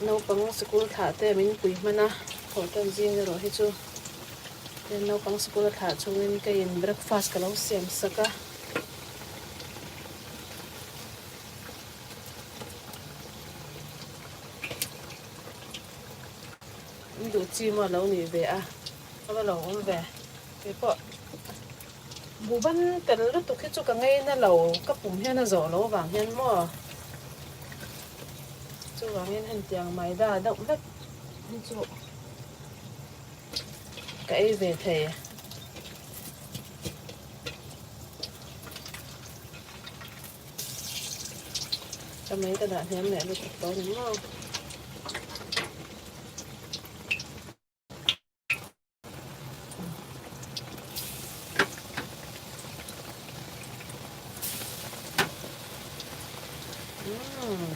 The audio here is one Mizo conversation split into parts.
Naupang sikul thlah te min pui hman a, thawhtan zing erawh hi chu tin naupang sikul a thlah chungin keiin breakfast ka lo siam sak a. In duh chi maw a lo nih ve a, a va lo awm ve keipawh buhban tel lutuk hi chu ka ngaina lo ka pum hian a zawh loh avang hian maw chuvangin hetiang maida deuh vek hi chu ka ei ve thei. Ka mei ka dah hniam leh lutuk tawh ni maw. Mm.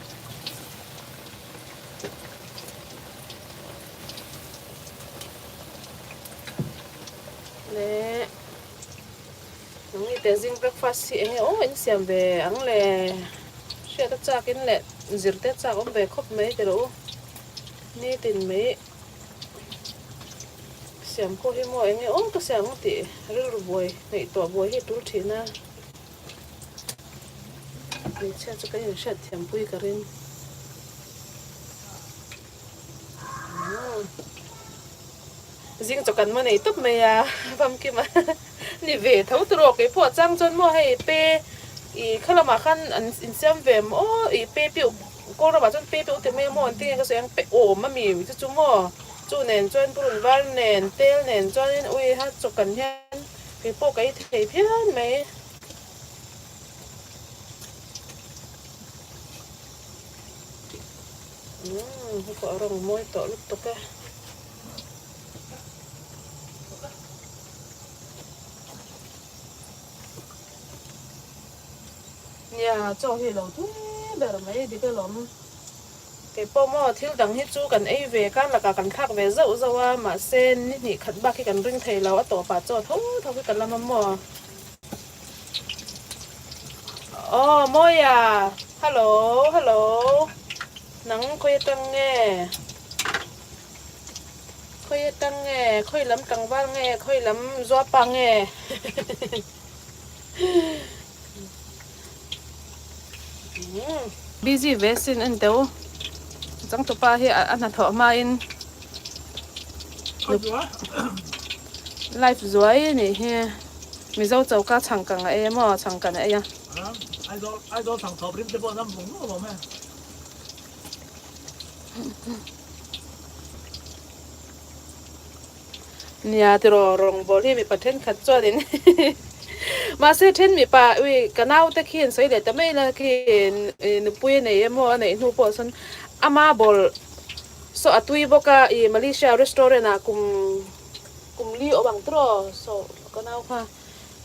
Le Nangni te zing breakfast hi enge aw in siam ve ang le hriat a chak in leh zir te chak awm ve khawp mai ti rawh u nitin mai siam pawh hi maw enge aw ka siam ang tih rilru buai ngaihtuah buai hi a tul thin a hmeichhia chu ka inhriat thiam pui ka ring. Zing chaw kan maw nei tawp mai a famkim a ni ve tho tur aw keipawh a chang chuan maw hei pe ih kha lamah khan an insiam ve maw ih pe piuh kawl ramah chuan pe piuh ti mai maw an ti nge ka sawi ang pe awm a mi chu chu maw chu nen chuan purun var nen tel nen chuanin ui ha chaw kan hian keipawh ka ei thei phian mai. Umm hei pawh a rawng mawi tawh lutuk e. Nia chaw hi lo tui ber mai dik alawm. Keipawh maw thil dang hi chu kan ei ve kar lakah kan thlak ve zauh zauh a mahse ni hnih khat bak hi kan ring thei lo a tawpah chaw tho tho hi ka lam a maw. Aw Mawia hello hello nang khawi atang nge khawi atang nge khawi lam tlangval nge khawi lam zuapa nge busy ve sin a ni teuh changtupa hi a hnathawh hmain life zuai a nih hi. Mizo choka chhangkang a ei a maw? Chhangkan a ei a. Aizawl Aizawl chhang thawp rim te pawh an vung vung alawm e. Nia tiraw rawngbâwl hi mipa thenkhat chuanin mahse then mipa ui ka naute khi an sawi leh ta mai la khi nupui a nei emaw a neih hnu pawh sawn ama bawl saw a tui bawk a ih Malaysia restaurant ah kum Kum li awm ang tiraw saw ka nau kha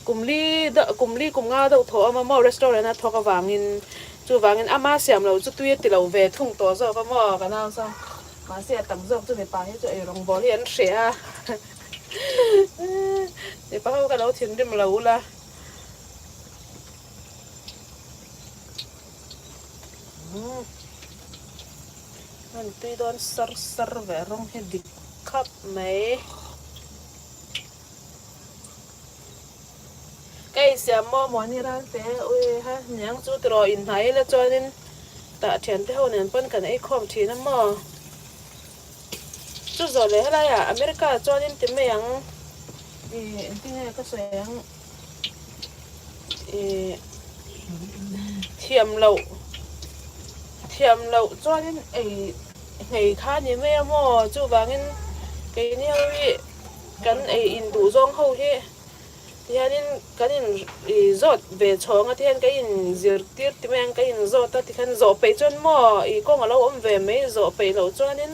kum li deuh kum li kum nga deuh thawh awm a maw restaurant a thawk avangin chuvangin ama siam lo chu tui a ti lo ve thung tawh zawk a maw ka nau chuan mahse a tam zawk chu mipa hi chu ei rawngbawl hi an hreh a mipa ho ka lo thinrim lo ula. An tui dawn sar sar ve rawng hi dik khap mai. Ka insiam maw muani ral te ui ha niang chu tiraw inhnai ila chuanin tah thian te ho nen pawn kan ei khawm thin a maw. Chu zawh leh helaiah America ah chuanin ti mai ang ih engtinge ka sawi ang ih thiam loh thiam loh chuanin ei nghei kha a ni mai a maw chuvangin keini ho hi kan ei induh zawng ho hi tihianin kan in ih zawt ve chhawng a tihian ka in zirtir ti mai ang ka in zawt a tikhan zawh peih chuan maw ih kawng a lo awm ve mai zawh peih loh chuanin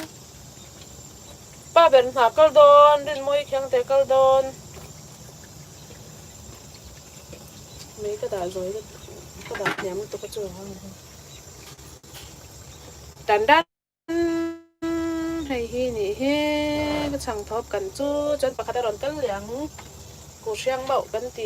pa ber hna kal dawn rinmawi khiang te kal dawn mai ka dah zawi lutuk ka dah hniam lutuk a chu dan dan. Hei hi nih hi ka chhang thawp kan chu chuan pakhat a rawn kal leh ang ku hriang mauh kan ti.